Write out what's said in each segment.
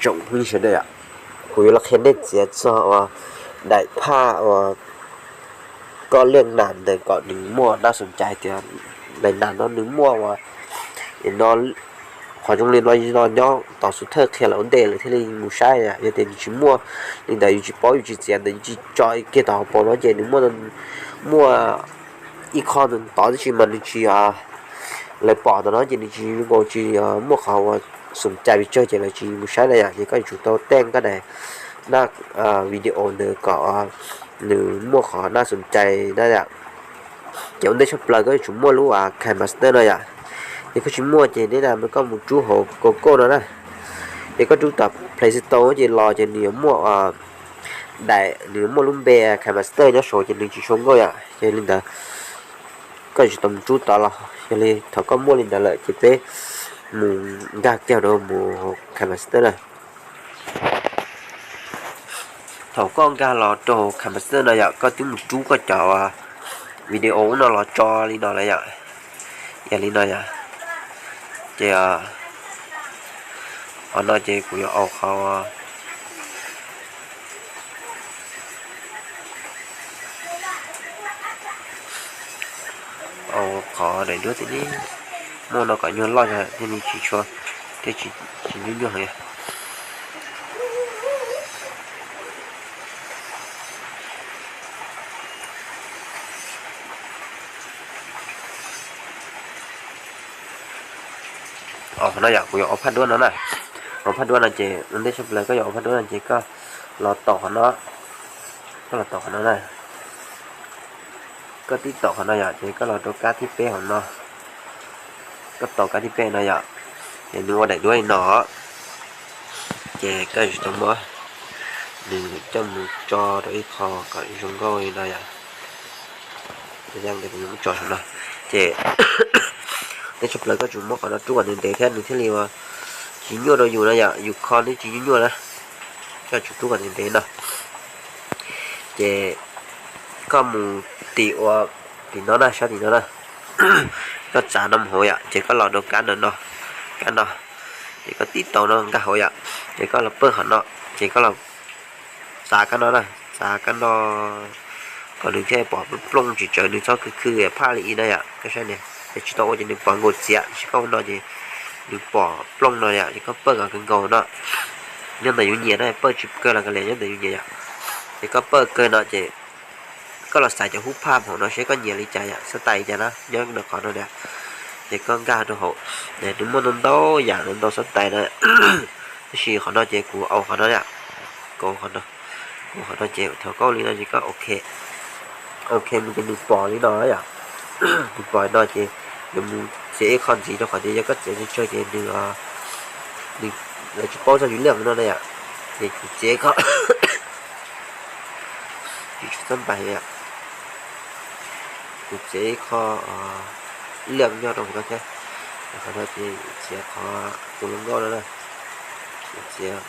Tsoom phooj ywg sawv daws, kuv yuav los qhia nej txiav txog uas daim phaj uas koj liaj nas ntawd kom nws muaj nab xoom cai tias daim nas no nws muaj uas no, qhov zoo li no no nyob tom xub thawj qhia lawm ua ntej lawm thiaj li mus saib. Yog tias nws tsis muaj li ntawd, yus tsis paub yus tsis txiav ntawd, yus tsis tso kiag tom hauv paus no ces nws muaj, muaj ib qho tod tib si mas nws tsis, lawv pom tom no ces nws tsis zoo nkaus, tsis muaj qhov uas xoom cai pes tsawg ces lawv tsis mus saib na yom. Ces koj yuav tsum tau teej koj daim, na, video ntawd kom nws muaj qhov nab xoom cai na yom. Ces ua ntej tshaj plaws koj yuav tsum muaj lub KineMaster no yom. Ces koj tsis muaj ces neb na koj mus rub hauv Google no na. Ces koj rub tom Play Store ces los ces nws yuav muaj daim, nws yuav muaj lub npe KineMaster nyob saud ces nws tsis sau nkauj yom. Ces li ntawd koj yuav tsum tau mus rub tod los. Yog li thaum koj muaj li ntawd lawm ces peb mus nkag kiag rau mus hauv KineMaster na. Thaum koj nkag los rau hauv KineMaster no yom, koj twb mus rub koj cov video ub no los tso li no lawm yom. Yog li no yom. Ces qhov no ces kuv yuav au qhov, au qhov daim duab tim li muaj no kom nyuag loj thiaj li tsis tshua, thiaj tsis nyuaj nyuaj heev. Qhov no yom, kuv yuav au phaj duab no na. Au phaj duab no ces ua ntej tshaj plaws koj yuav au phaj duab no ces koj los tom qhov no, koj los tom qhov no na. Koj tib tom qhov no yom, ces koj los rau kab thib peb hauv no. Koj tom kab thib peb no yom, ces nws ua daim duab li no, ces koj yuav tsum tau muab nws coj mus tso rau ib qho kom zoo nkauj li no yom. Tso saum no, ces ntej tshaj plaws koj tsum muab qhov no rub kom ntev ntev thiab nws thiaj li ua tsis nyuaj rau yus no yom, yus kho nws tsis nyuaj nyuaj na. Koj tsum rub kom ntev ntev no. Ces koj mus tim ua tim no na, sab tim no na. Koj txav no mus hauv yom, ces koj los rau kab no, kab no, ces koj tib taus no nkag hauv yom, ces koj los pawj qhov no, ces koj los txav kab no na, txav kab no kom nws thiaj pom plooj tsis tsawv, nws txhob khw khw phaj li ib na yom. Koj saib ne, yog tsis tau ua ces nws pom nkaus txiav, tab sis koj ua no ces nws pom plooj no yom, ces koj pawj kom kawg nkaus no. Nyob ntawm yus nyiam na, pawj tsis kawg los kav liam, nyob ntawm yus nyiam yom. Ces koj pawj kawg no ces koj los xaiv cov hub phaj hauv no seb koj nyiam li cas yom, xab tais li cas na, nyob ntawm qhov no na. Ces koj nkag rau hauv, nws muaj ntau ntau yam ntau ntau xab tais na, tab sis qhov no ces kuv au qhov no yom, kuv au qhov no, kuv au qhov no ces thaum koj ua li no ces koj ok, ok mus ces nws pom li no yom. Nws pom li no ces yuav mus txiav ib qho ntxiv rau qhov tias yog koj txiav tsawg tsawg ces nws, nws, lawv tsis paub txog yus liaj no na yom. Ces kuv txiav ib qho, kuv txiav ib qho liaj nyob rau hauv no thiab. Qhov no ces txiav qhov tus hluas nkauj no na, txiav,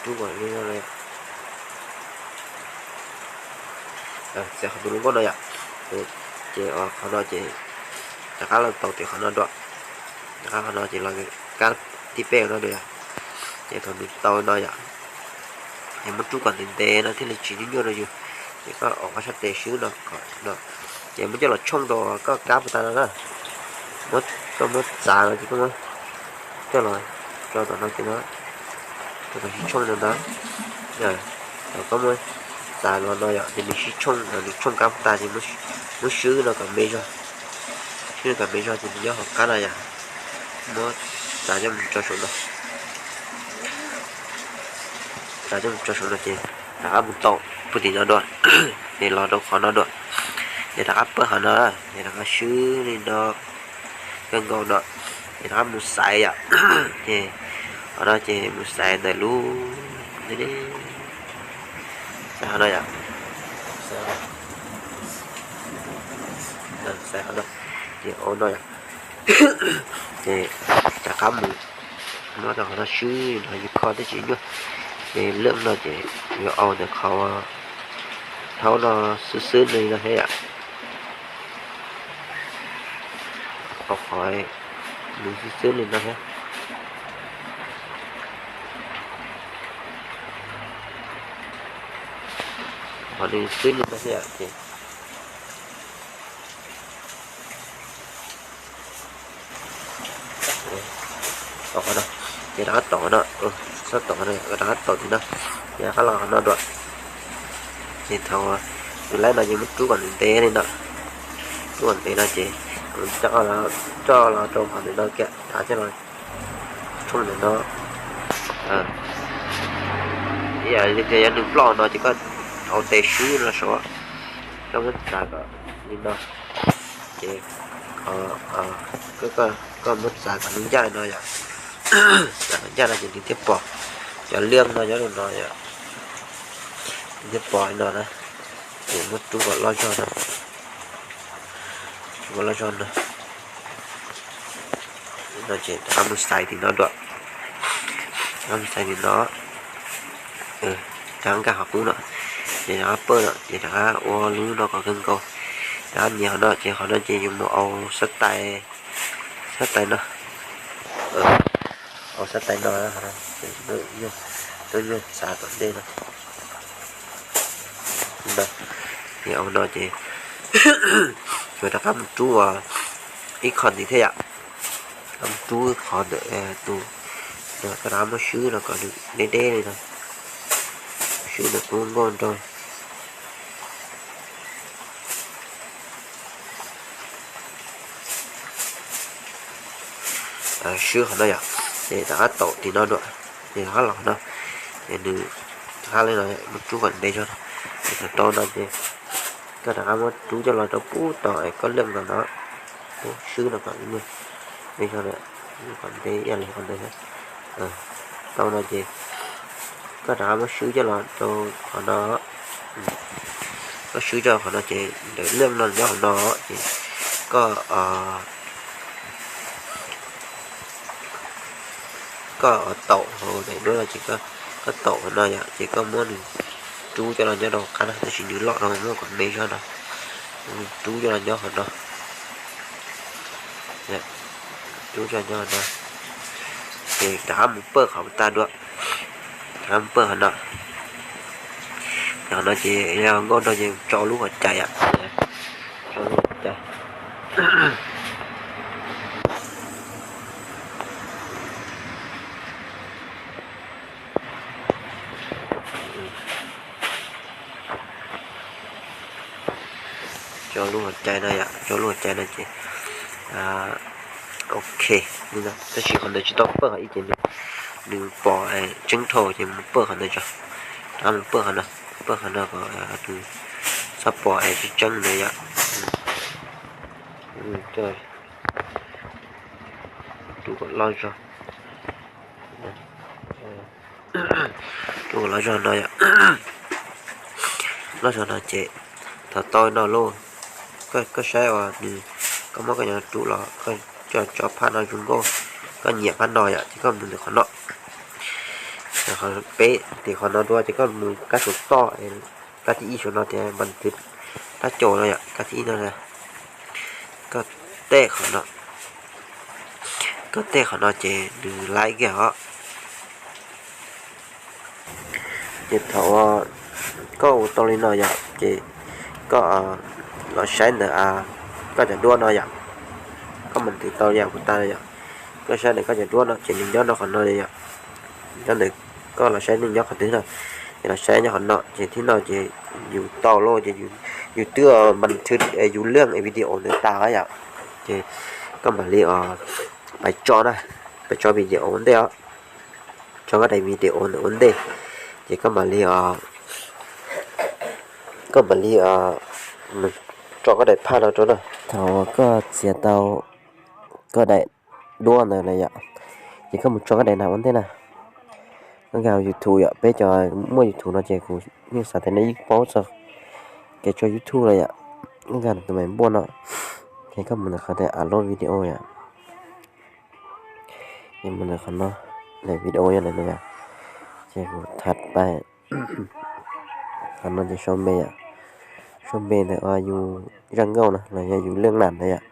rub kom li no, txiav qhov tus hluas nkauj no yom. Ces qhov no ces rov qab los tau tim qhov no dua, rov qab qhov no ces los kab thib peb no dua yom. Ces thaum nws tau no yom, ces muab rub kom ntev ntev no thiaj li tsis nyuaj nyuaj rau yus. Ces koj au qhov sab tes swb no kom no, ces muab coj los tshooj rau koj kab puag ta no na. Koj muab txav no ces koj muab coj los tso tom no ces no, koj sib tshooj no ntag. Thaum koj muab txav los no yom ces nws sib tshooj, nws tshooj kab puag ta ces muab swb no kom me zog, swb no kom me zog ces nws nyob hauv qab no yom. Muab txav coj mus tso saum no, txav coj mus tso saum no ces rov qab mus tau puag tim no dua, ces los rau qhov no dua, ces rov qab pawj qhov no, ces rov qab swb li no kawg nkaus no, ces rov qab mus xaiv yom. Ces qhov no ces mus xaiv ntawm lub, xaiv qhov no yom, xaiv qhov no, ces au no yom. Ces rov qab mus muab rau qhov no swb no yus kho twb tsis nyuaj. Ces lwm no ces yuav au ntawm qhov thaub no xwb xwb li no thiab yom. Qhov nws xwb xwb li no thiab, qhov nws xwb li no thiab ces tom qhov no, ces rov qab tom qhov no, txhob tom qhov no, rov qab tom tim no, ces rov qab los qhov no dua. Ces thaum tus laib no ces muab rub kom ntev ntev li no, rub kom ntev no ces coj los rau qhov ntawm no kiag, thav coj los tshooj ntawm no. Yog li tias yog nws ploj no ces koj hau tes swb no saud, koj muab txav kom li no, ces koj muab txav kom nws ncaj no yom, txav kom ncaj no ces nws thiaj pom cov liaj no nyob rau no yom, nws thiaj pom li no na, ces muab rub kom loj zog no, rub kom loj zog no. No ces rov qab mus xais tim no dua, rov qab mus xais tim no, rov qab nkag qhov qub no, ces rov qab pawj no ces rov qab ua lub no kom kawg nkaus, rov qab nias qhov no ces qhov no ces yus mus au xab tais, xab tais no, au xab tais no, tuaj nyuag xav tom ntej no. Ces au no ces yuav rov qab mus rub ib qho ntxiv thiab yom, rov qab mus rub qhov ntawm tus, koj rov qab muab swb no kom nws deb deb li no, swb ntawm kub nkauj nraug. Swb qhov no yom, ces rov qab tom tim no dua, ces rov qab los qhov no, ces nws rov qab li no, muab rub kom ntev zog no, ces thaum tau no ces koj rov qab muab rub coj los rau pub tom es koj liaj nkaus no, pub swb no kom ntev zog, kom ntev ib yam li qhov ntawd thiab. Tau no ces koj rov qab muab swb coj los rau qhov no, koj swb coj qhov no ces ntawm liaj no nyob qhov no ces koj, koj taum hauv daim duab no ces koj taum qhov no yom, ces koj muab nws rub coj los nyob rau qab no, tab sis nws loj dhau, muab kom me zog no, rub coj los nyob qhov no, rub coj los nyob qhov no, ces rov qab mus pawj qhov tas dua, rov qab mus pawj qhov no. Qhov no ces yog nkauj nraug ces tso lub hauv cai yom, tso lub hauv cai. Tso lub hauv cai no yom, tso lub hauv cai no ces ok, tab sis qhov ntawd tsis tau pawj qhov ib ces nws pom tseeb dhau ces mus pawj qhov ntawd tso, rov mus pawj qhov no, pawj qhov no kom nws txhob pom tseeb tseeb ntawd yom. Rub kom loj zog, rub kom loj zog no yom, loj zog no ces thaum tau no lauj, koj saib uas nws, koj muab koj cov rub los, koj coj tso phaj no zoo nkauj, koj nyiam phaj no yom ces koj mus ntawm qhov no, peb tim qhov no dua ces koj mus kab saum toj, kab thib ib saum no tias npas twv tab caum no yom, kab thib ib no, koj tej qhov no, koj tej qhov no ces nws laib kiag os. Ces thaum koj ua tau li no yom ces koj los saib ntawm koj cov duab no yom, koj mus ntws tau yam kuv tas yom, koj saib ntawm koj cov duab no ces nws nyob no qhov no yom, nyob ntawm, koj los saib nws nyob qhov twg no, ces los saib nyob qhov no ces thib no ces yus tau lauj ces yus twb npas thwv yus lwj video ntawd tas yom, ces koj mam li pais tso na, pais tso video ua ntej os, tso koj daim video ntawd ua ntej, ces koj mam li, koj mam li tso koj daim phaj no rau na. Thaum koj txiav tau koj daim duab ntawd lawm yom, ces koj mus tso koj daim no ua ntej na. Koj nkag YouTube yom, peb cov muaj YouTube no ces kuv yeej xav tias nej yeej paub txog kev tso YouTube lawm yom. Koj nkag tus me npuaj no, ces koj mus ntawm qhov tias upload video yom, ces mus ntawm qhov no, daim video yog ntawm no yom, ces kuv thav pais qhov no ces sau npe yom, sau npe ntawm uas yus zaj nkauj na los yog yus lwj nam ntawd yom.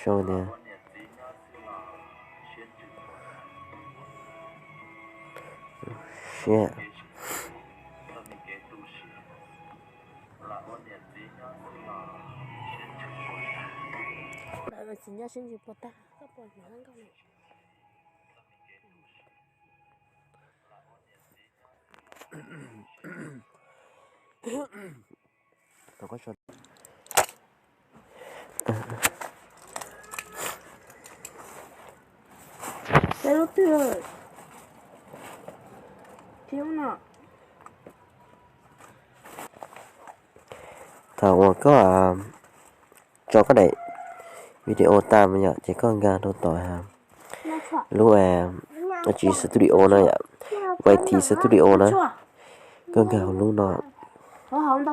Rau tias, siab. Thaum uas koj tso koj daim video tag yom, ces koj nkag rau tom lub, tsis, studio no yom, Y T Studio na. Koj nkag hauv lub no. Thaum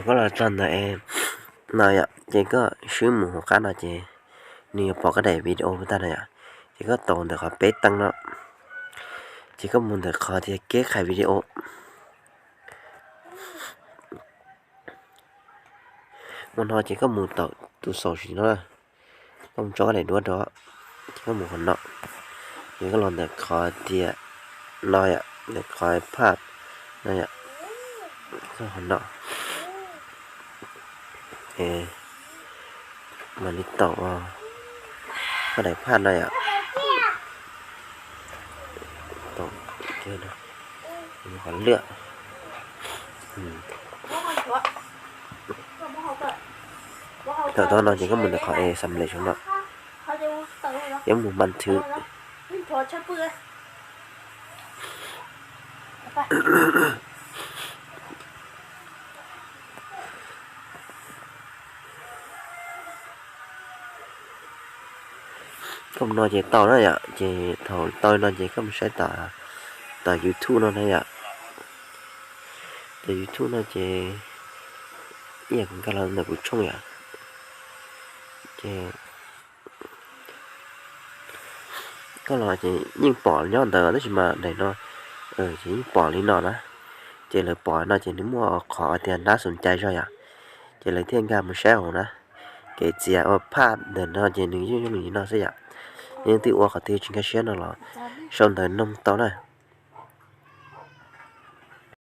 koj los txog ntawm no yom, ces koj swb mus hauv qab no ces nws yuav pom koj daim video tag no yom. Ces koj taus ntawm qhov peb teev no, ces koj mus ntawm qhov tias keb qhais video. Mus no ces koj mus tom tus xaus sim no, koj mus tso koj daim duab rau, ces koj mus qhov no, ces koj los ntawm qhov tias no yom, ntawm qhov phaj no yom, koj qhov no, es mam li taus koj daim phaj no yom. Qhov lwj. Thaum tau no ces koj mus ntawm qhov es xam lem saum no, yuav mus man thwv. Koj mus no ces tau na yom, ces thaum tau no ces koj mus saib tom, tom YouTube no na yom. Tom YouTube no ces ib yam kuv nkag los ntawm kuv tshooj yom, ces koj los ces yeej pom nyob ntawd tab sis mas daim no ces yeej pom li no na. Ces lawv pom no ces nws muaj qhov tias nab xus cai zog yom, ces lawv thiaj nkag mus saib hauv na. Kev txiav ua phaj ntawm no ces nws yeej zoo li no xwb yom. Yeej twb ua qhov twg tsis nkag siab no los sau ntawv noog tau na.